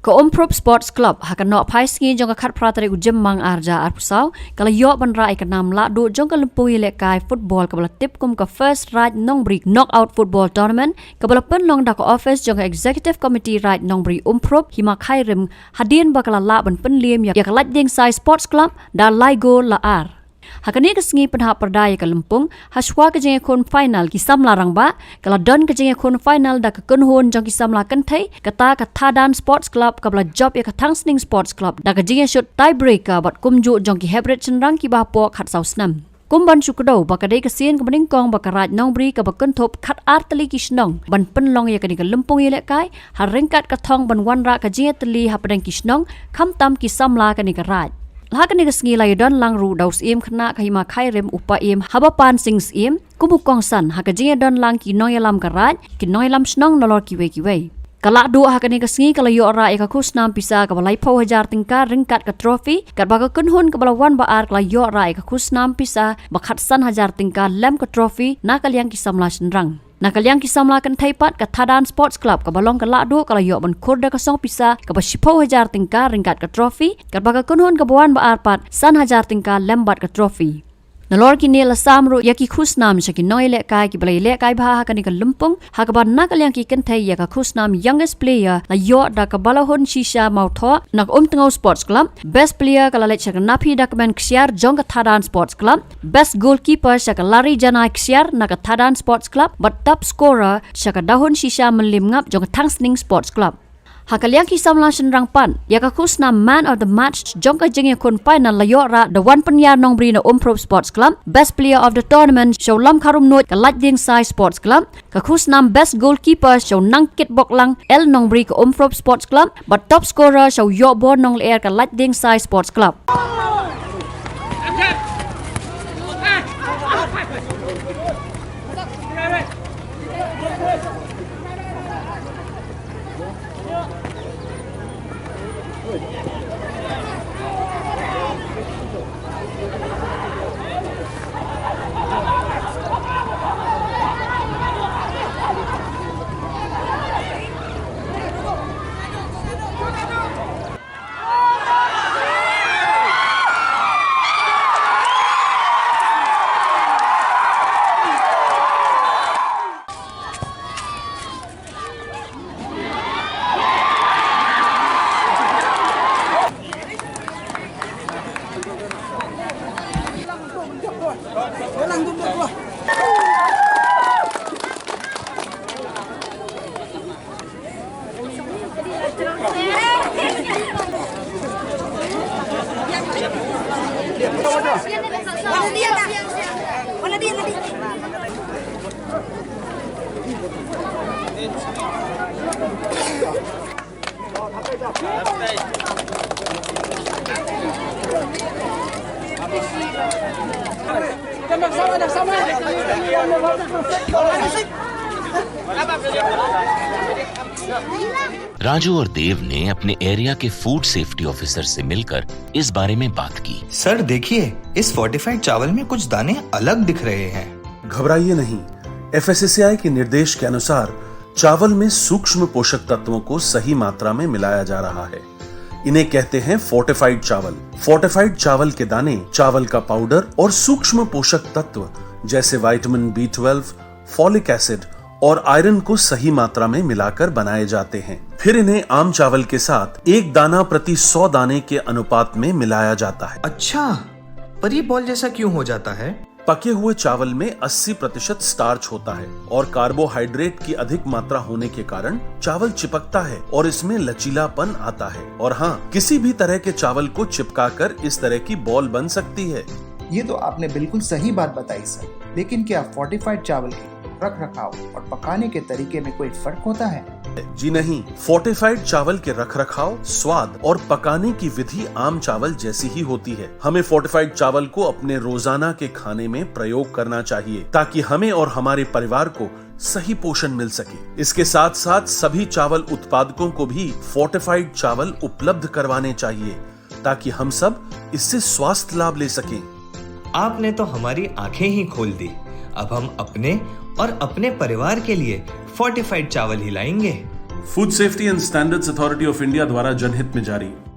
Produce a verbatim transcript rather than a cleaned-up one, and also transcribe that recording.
Ka Umprup Sports Club, ha ka nohphai sngi jong ka khatphra tarik u Jymmang arhajar arphew saw, ka la ïoh ban rah ïa ka nam lahduh jong ka lympung ïalehkai football kaba la tip kum ka First Raid Nongbri Knockout Football Tournament, kaba la pynlong da ka office jong ka Executive Committee Raid Nongbri Umprup, Hima Khyrim, hadien ba ka la lah ban pynliem ïa ka Laitdiengshai Sports Club da lai gol la ar. Ha kane ka sngi pynhap pyrda ïa ka lympung, ha shuwa ka jingïakhun final ki samla rangbah, ka la don ka jingïakhun final da ka kynhun jong ki samla kynthei, kata ka Thadan Sports Club kaba la jop ïa ka Thangsning Sports Club da ka jingïashut tiebreaker bad kumjuh jong ki heprit shynrang kiba hapoh khatsaw snem. Kum ban shu kdew ba ka dei ka sien kaba nyngkong ba ka Raid Nongbri kaba kynthup khatar tylli ki shnong ban pynlong ïa kane ka lympung ïalehkai, ha ryngkat ka thong ban wanrah ka jingïatylli hapdeng ki shnong, khamtam ki samla kane ka raid. Ha kane ka sngi la ïadon lang ruh da u Syiem Khynnah ka Hima Khyrim u Paiem Habapan Sing Syiem, kum u kongsan ha ka jingïadon lang ki nongïalam ka raid, ki nongïalam shnong nalor kiwei kiwei. Ka lahduh ha kane ka sngi ka la ïoh rah ïa ka khusnam pisa kaba laiphew hajar tyngka ryngkat ka trophy, katba ka kynhun kaba la wan ba ar ka la ïoh rah ïa ka khusnam pisa ba khatsan hajar tyngka lem ka trophy na ka liang ki samla shynrang. Na ka liang ki samla kynthei pat, ka Thadan Sports Club kaba long ka lahduh ka la ïoh ban khur da ka song pisa kaba shiphew hajar tyngka ryngkat ka trophy, katba ka kynhun kaba wan ba ar pat san hajar tyngka lem bad ka trophy. Nalor kine la sam ruh ïa ki khusnam sha ki nongïalehkai kiba la ïalehkai bha ha kane ka lympung, ha kaba na ka liang ki kynthei ïa ka khusnam Youngest Player la ïoh da ka Balahun Shisha Mawthoh na ka Umtngaw Sports Club, Best Player ka la leit sha ka Naphi Dakmen Ksiar jong ka Thadan Sports Club, Best Goalkeeper sha ka Lari Janai Ksiar na ka Thadan Sports Club, bad Top Scorer sha ka Dahun Shisha Mylliem Ngap jong ka Thangsning Sports Club. Ha ka liang ki samla shynrang pat, ïa ka khusnam Man of the Match jong ka jingïakhun final la ïoh rah da Wanpyniar Nongbri na Umprup Sports Club, Best Player of the Tournament sha u Lamkharumnuid ka Laitdiengshai Sports Club, ka khusnam Best Goalkeeper sha u Nangkitboklang L Nongbri ka Umprup Sports Club, bad Top Scorer sha u Ïohbor Nonglyer ka Laitdiengshai Sports Club. Raju और देव ने अपने एरिया के food safety officer से मिलकर इस बारे में बात की। सर, देखिए, इस फोर्टिफाइड चावल में कुछ दाने अलग दिख रहे हैं। घबराइए नहीं, एफएसएसएआई के निर्देश के अनुसार चावल में सूक्ष्म पोषक तत्वों को सही मात्रा में मिलाया जा रहा है। इन्हें कहते हैं फोर्टिफाइड चावल। फोर्टिफाइड चावल के दाने, चावल का पाउडर और सूक्ष्म पोषक तत्व जैसे vitamin B twelve, folic acid और आयरन को सही मात्रा में मिलाकर बनाए जाते हैं। फिर इन्हें आम चावल के साथ एक दाना प्रति सौ दाने के अनुपात में मिलाया जाता है। अच्छा, पर ये बॉल जैसा क्यों हो जाता है? पके हुए चावल में अस्सी प्रतिशत स्टार्च होता है और कार्बोहाइड्रेट की अधिक मात्रा होने के कारण चावल चिपकता है और इसमें लचीलापन आता है। और हाँ, किसी भी तरह के चावल को चिपकाकर इस तरह की बॉल बन सकती है। ये तो आपने बिल्कुल सही बात बताई सर, लेकिन क्या फोर्टिफाइड चावल के रख रखाव और पकाने के तरीके में कोई फर्क होता है? जी नहीं, फोर्टिफाइड चावल के रख रखाव, स्वाद और पकाने की विधि आम चावल जैसी ही होती है। हमें फोर्टिफाइड चावल को अपने रोजाना के खाने में प्रयोग करना चाहिए, ताकि हमें और हमारे परिवार को सही पोषण मिल सके। इसके साथ साथ सभी चावल उत्पादकों को भी फोर्टिफाइड चावल उपलब्ध करवाने चाहिए, ताकि हम सब इससे स्वास्थ्य लाभ ले सकें। आपने तो हमारी आंखें ही खोल दी। अब हम अपने और अपने परिवार के लिए फोर्टिफाइड चावल ही लाएंगे। Food Safety and Standards Authority of India द्वारा जनहित में जारी।